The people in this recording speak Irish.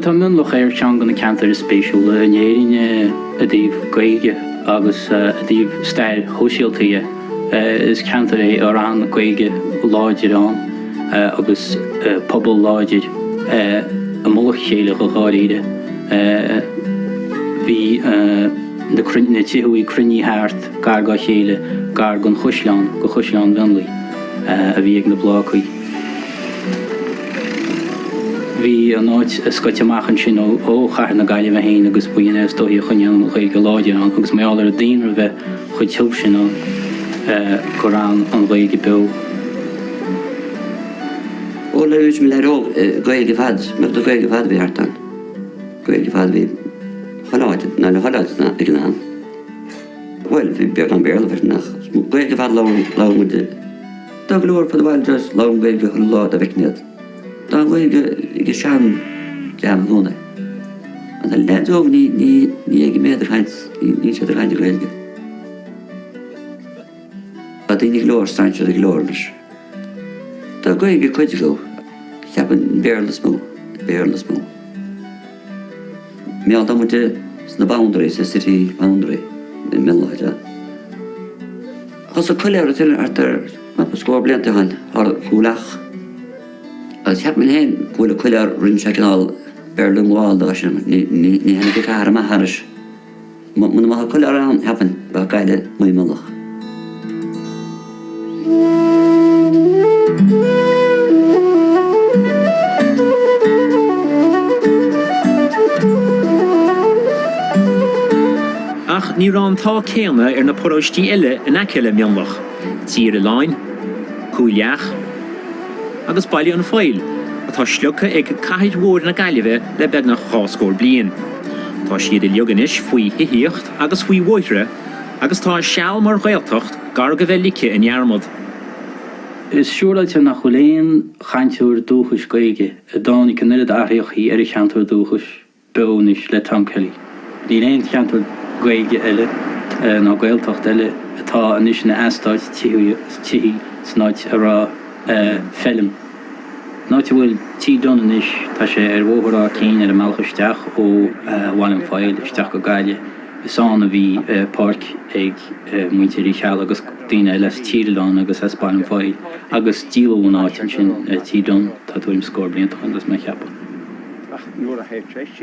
Bhuel, tá Mionlach ar cheann de na ceantair is spéisiúla in Éirinn i dtaobh Gaeilge agus i dtaobh stair shóisialta dhe. Is ceantar é a raibh an Ghaeilge láidir ann agus pobal láidir i mullach a chéile go dháiríre. Bhí na tithe cruinnithe thart gar dá chéile, gar don chaisleán, go Caisleán Mhionlaigh a bhí ag na Blácaigh. Bhí an áit scoite amach ansin ó chathair na Gaillimhe féin agus b'in é is dóichí a choinnigh an Ghaeilge láidir ann agus mar gheall ar an daonra a bheith chomh tiubh sin ann gur fhan an Ghaeilge beo. Ó nuair a bhí mé leaid óg, Gaeilge fad, mar do Ghaeilge fad a bhí thart ann. Gaeilge fad a bhí chuile áit, ná le chuile áit ag an am. Bhuel, bhí beagán Béarla freisin ach Gaeilge fad labhair muid. Tá go leor fud an bhaile just labhrann Gaeilge chuile lá dá bhfeicfinn iad. Tá an Ghaeilge ag an sean dream i gcónaí. Ach na leaids óga ní ní ní fheicim iad ag caint níl siad ag caint i Gaeilge. Tá daoine go leor strainséirí go leor anois. Tá Gaeilge ag cuid acu. Cheapfainn Béarla is mó, Béarla is mó. Mar tá muid sna boundary, sa city boundary i Mionlach de. Thosaigh coiléar ag teannadh thart ar cúpla scór blianta ó shin thar Chúil Each. Agus cheap mé féin go bhfuil an coiléar rinne sé cineál Berlin Wall de sin, ní tháinig an cathair amach thairis. Muna mbeadh an coiléar ann, cheapfainn, bheadh Gaillimh amuigh i Mionlach. Ach ní raibh an t-ádh céanna ar na paróistí eile in aice le Mionlach, Tír Oileáin, Cúil Each agus Baile an Phoill, atá sliogtha ag cathair mhór na Gaillimhe le beagnach dhá scór bliain. Tá siad uilig anois faoi thithíocht agus faoi bhóithre agus tá a seal mar Ghaeltacht gar go bheith ligthe i ndearmad. Is siúráilte nach bhfuil aon chainteoir dúchais Gaeilge a dtáinig an oiread athraíochaí ar a cheantar dúchais beo anois le Tom Kelly. Níl aon cheantar Gaeilge eile ná Gaeltacht eile atá anois ina eastáit tithí san áit a raibh feilm. An áit a bhfuil Tí Dunne anois, tá sé ar Bhóthar Áth Cinn ar an mbealach isteach ó Bhaile an Phoill isteach go Gaillimh. Is ann a bhí páirc ag muintir Uí Cheallaigh agus daoine eile as Tír Oileáin agus as Baile an Phoill agus díoladh an áit ansin, Tí Dunne, tá tuairim scór blianta ó shin, tá mé a cheapadh.